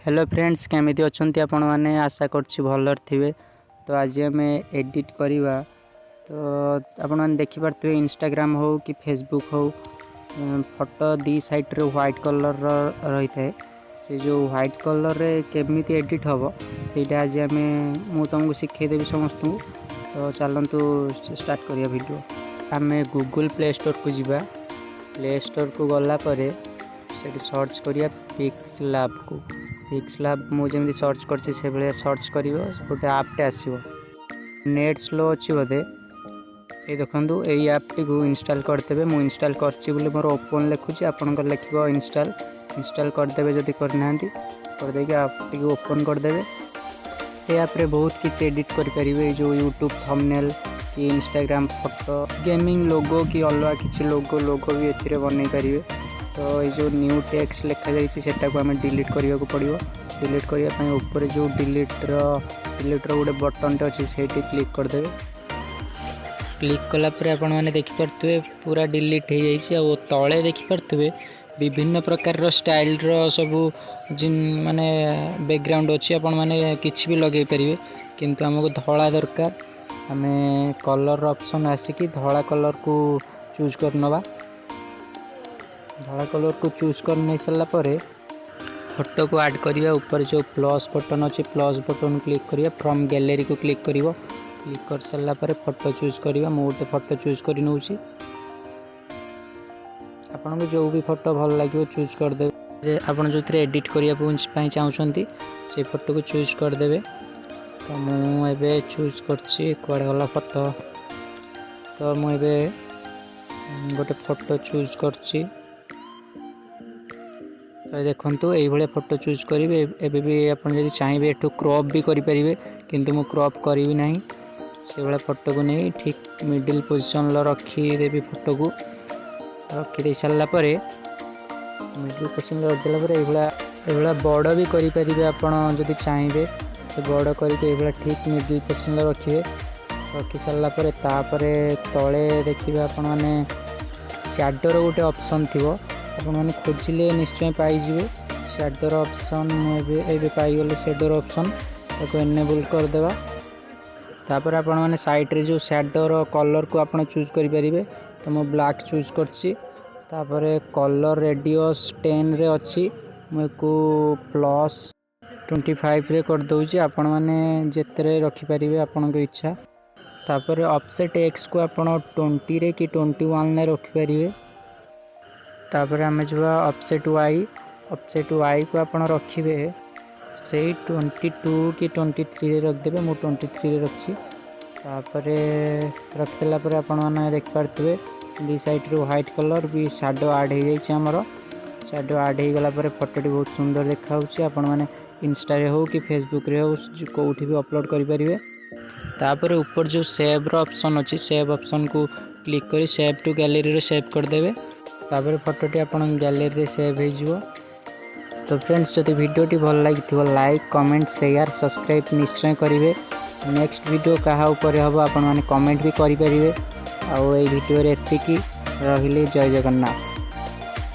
Hello friends, କେମିତି ଅଛନ୍ତି ଆପଣମାନେ? ଆଶା କରୁଛି ଭଲରେ ଥିବେ। ତ ଆଜି ଆମେ ଏଡ଼ିଟ୍ କରିବା। ତ ଆପଣମାନେ ଦେଖିପାରୁଥିବେ, ଇନଷ୍ଟାଗ୍ରାମ ହେଉ କି ଫେସବୁକ୍ ହେଉ, ଫଟୋ ଦୁଇ ସାଇଡ଼୍ରେ ହ୍ୱାଇଟ୍ କଲର୍ର ରହିଥାଏ। ସେ ଯେଉଁ ହ୍ୱାଇଟ୍ କଲର୍ରେ କେମିତି ଏଡ଼ିଟ୍ ହେବ, ସେଇଟା ଆଜି ମୁଁ ତୁମକୁ ଶିଖେଇଦେବି ସମସ୍ତଙ୍କୁ। ତ ଚାଲନ୍ତୁ, ଷ୍ଟାର୍ଟ କରିବା ଭିଡ଼ିଓ। ଆମେ ଗୁଗୁଲ୍ ପ୍ଲେ ଷ୍ଟୋରକୁ ଯିବା। ପ୍ଲେ ଷ୍ଟୋରକୁ ଗଲା ପରେ ସେଠି ସର୍ଚ୍ଚ କରିବା ପିକ୍ସ ଲ୍ୟାବ୍କୁ। ପିକ୍ସ ଲ୍ୟାବ୍ ମୁଁ ଯେମିତି ସର୍ଚ୍ଚ କରିଛି, ସେଭଳିଆ ସର୍ଚ୍ଚ କରିବ, ଗୋଟେ ଆପ୍ଟେ ଆସିବ। ନେଟ୍ ସ୍ଲୋ ଅଛି ବୋଧେ। ଏଇ ଦେଖନ୍ତୁ, ଏଇ ଆପ୍ଟିକୁ ଇନଷ୍ଟଲ୍ କରିଦେବେ। ମୁଁ ଇନଷ୍ଟଲ୍ କରିଛି ବୋଲି ମୋର ଓପନ୍ ଲେଖୁଛି, ଆପଣଙ୍କର ଲେଖିବ ଇନଷ୍ଟଲ୍। ଇନଷ୍ଟଲ୍ କରିଦେବେ ଯଦି କରିନାହାନ୍ତି। କରିଦେଇକି ଆପ୍ଟିକୁ ଓପନ୍ କରିଦେବେ। ଏ ଆପ୍ରେ ବହୁତ କିଛି ଏଡ଼ିଟ୍ କରିପାରିବେ। ଏଇ ଯେଉଁ ୟୁଟ୍ୟୁବ୍ ଥମ୍ବନେଲ୍ କି ଇନଷ୍ଟାଗ୍ରାମ ଫଟୋ, ଗେମିଂ ଲୋଗୋ କି ଅଲଗା କିଛି ଲୋଗୋ ବି ଏଥିରେ ବନେଇ ପାରିବେ। ତ ଏଇ ଯେଉଁ ନ୍ୟୁ ଟେକ୍ସଟ ଲେଖାଯାଇଛି, ସେଟାକୁ ଆମେ ଡିଲିଟ୍ କରିବାକୁ ପଡ଼ିବ। ଡିଲିଟ୍ କରିବା ପାଇଁ ଉପରେ ଯେଉଁ ଡିଲିଟ୍ର ଗୋଟେ ବଟନ୍ଟେ ଅଛି, ସେଇଠି କ୍ଲିକ୍ କରିଦେବେ। କ୍ଲିକ୍ କଲା ପରେ ଆପଣମାନେ ଦେଖିପାରୁଥିବେ, ପୁରା ଡିଲିଟ୍ ହେଇଯାଇଛି। ଆଉ ତଳେ ଦେଖିପାରୁଥିବେ, ବିଭିନ୍ନ ପ୍ରକାରର ଷ୍ଟାଇଲ୍ର ସବୁ ମାନେ ବ୍ୟାକଗ୍ରାଉଣ୍ଡ ଅଛି। ଆପଣମାନେ କିଛି ବି ଲଗେଇ ପାରିବେ, କିନ୍ତୁ ଆମକୁ ଧଳା ଦରକାର। ଆମେ କଲର୍ ଅପସନ୍ ଆସିକି ଧଳା କଲର୍କୁ ଚୁଜ୍ କରିନେବା। ଧଳା କଲର୍କୁ ଚୁଜ୍ କରି ନେଇ ସାରିଲା ପରେ ଫଟୋକୁ ଆଡ଼୍ କରିବା। ଉପରେ ଯେଉଁ ପ୍ଲସ୍ ବଟନ୍ ଅଛି, ପ୍ଲସ୍ ବଟନ୍ କ୍ଲିକ୍ କରିବା। ଫ୍ରମ୍ ଗ୍ୟାଲେରୀକୁ କ୍ଲିକ୍ କରିବ। କ୍ଲିକ୍ କରିସାରିଲା ପରେ ଫଟୋ ଚୁଜ୍ କରିବା। ମୁଁ ଗୋଟେ ଫଟୋ ଚୁଜ୍ କରି ନେଉଛି। ଆପଣଙ୍କୁ ଯେଉଁ ବି ଫଟୋ ଭଲ ଲାଗିବ, ଚୁଜ୍ କରିଦେବେ। ଆପଣ ଯେଉଁଥିରେ ଏଡ଼ିଟ୍ କରିବା ପାଇଁ ଚାହୁଁଛନ୍ତି, ସେଇ ଫଟୋକୁ ଚୁଜ୍ କରିଦେବେ। ତ ମୁଁ ଏବେ ଚୁଜ୍ କରିଛି। କୁଆଡ଼େ ଗଲା ଫଟୋ? ତ ମୁଁ ଏବେ ଗୋଟେ ଫଟୋ ଚୁଜ୍ କରିଛି। ତ ଦେଖନ୍ତୁ, ଏଇଭଳିଆ ଫଟୋ ଚୁଜ୍ କରିବେ। ଏବେ ବି ଆପଣ ଯଦି ଚାହିଁବେ, ଏଠୁ କ୍ରପ୍ ବି କରିପାରିବେ, କିନ୍ତୁ ମୁଁ କ୍ରପ୍ କରିବି ନାହିଁ। ସେଇଭଳିଆ ଫଟୋକୁ ନେଇ ଠିକ୍ ମିଡ଼ିଲ୍ ପୋଜିସନ୍ର ରଖିଦେବି। ଫଟୋକୁ ରଖିଦେଇ ସାରିଲା ପରେ, ମିଡ଼ିଲ୍ ପୋଜିସନ୍ରେ ରଖିଦେଲା ପରେ, ଏଇଭଳିଆ ବଡ଼ ବି କରିପାରିବେ ଆପଣ ଯଦି ଚାହିଁବେ। ସେ ବଡ଼ କରିକି ଏଇଭଳିଆ ଠିକ୍ ମିଡ଼ିଲ୍ ପୋଜିସନ୍ରେ ରଖିବେ। ରଖି ସାରିଲା ପରେ, ତାପରେ ତଳେ ଦେଖିବେ ଆପଣମାନେ, ସ୍ୟାଡ଼ୋର ଗୋଟେ ଅପସନ୍ ଥିବ। ଆପଣମାନେ ଖୋଜିଲେ ନିଶ୍ଚୟ ପାଇଯିବେ ସ୍ୟାଡ଼ୋର ଅପସନ୍। ମୁଁ ଏବେ ପାଇଗଲି ସ୍ୟାଡ଼ୋର ଅପସନ୍। ତାକୁ ଏନେବୁଲ୍ କରିଦେବା। ତାପରେ ଆପଣମାନେ ସାଇଡ଼୍ରେ ଯେଉଁ ସ୍ୟାଡ଼ୋର କଲର୍କୁ ଆପଣ ଚୁଜ୍ କରିପାରିବେ। ତ ମୁଁ ବ୍ଲାକ୍ ଚୁଜ୍ କରିଛି। ତାପରେ କଲର୍ ରେଡ଼ିୟସ୍ 10ରେ ଅଛି, ମୁଁ ୟାକୁ +25ରେ କରିଦେଉଛି। ଆପଣମାନେ ଯେତେରେ ରଖିପାରିବେ, ଆପଣଙ୍କ ଇଚ୍ଛା। ତାପରେ ଅଫସେଟ୍ ଏକ୍ସକୁ ଆପଣ 20ରେ କି 21ରେ ରଖିପାରିବେ। ତାପରେ ଆମେ ଯିବା ଅଫସେଟ୍ ୱାଇ। ଅଫସେଟ୍ ୱାଇକୁ ଆପଣ ରଖିବେ ସେଇ 22 କି 23ରେ ରଖିଦେବେ। ମୁଁ 23ରେ ରଖିଛି। ତାପରେ ରଖିଦେଲା ପରେ ଆପଣମାନେ ଦେଖିପାରୁଥିବେ, ଦୁଇ ସାଇଡ଼୍ରୁ ହ୍ୱାଇଟ୍ କଲର୍ ବି ସାଡ଼ୋ ଆଡ଼୍ ହେଇଯାଇଛି ଆମର। ସାଡ଼ୋ ଆଡ଼୍ ହେଇଗଲା ପରେ ଫଟୋଟି ବହୁତ ସୁନ୍ଦର ଦେଖାହେଉଛି। ଆପଣମାନେ ଇନଷ୍ଟାରେ ହେଉ କି ଫେସବୁକ୍ରେ ହେଉ, କେଉଁଠି ବି ଅପଲୋଡ଼ କରିପାରିବେ। ତାପରେ ଉପରେ ଯେଉଁ ସେଭ୍ର ଅପସନ୍ ଅଛି, ସେଭ୍ ଅପସନ୍କୁ କ୍ଲିକ୍ କରି ସେଭ୍ ଟୁ ଗ୍ୟାଲେରୀରେ ସେଭ୍ କରିଦେବେ। ତାପରେ ଫଟୋଟି ଆପଣଙ୍କ ଗ୍ୟାଲେରୀରେ ସେଭ୍ ହେଇଯିବ। ତ ଫ୍ରେଣ୍ଡସ୍, ଯଦି ଭିଡ଼ିଓଟି ଭଲ ଲାଗିଥିବ, ଲାଇକ୍, କମେଣ୍ଟ, ସେୟାର, ସବସ୍କ୍ରାଇବ୍ ନିଶ୍ଚୟ କରିବେ। ନେକ୍ସଟ ଭିଡ଼ିଓ କାହା ଉପରେ ହେବ, ଆପଣମାନେ କମେଣ୍ଟ ବି କରିପାରିବେ। ଆଉ ଏଇ ଭିଡ଼ିଓରେ ଏତିକି ରହିଲି। ଜୟ ଜଗନ୍ନାଥ।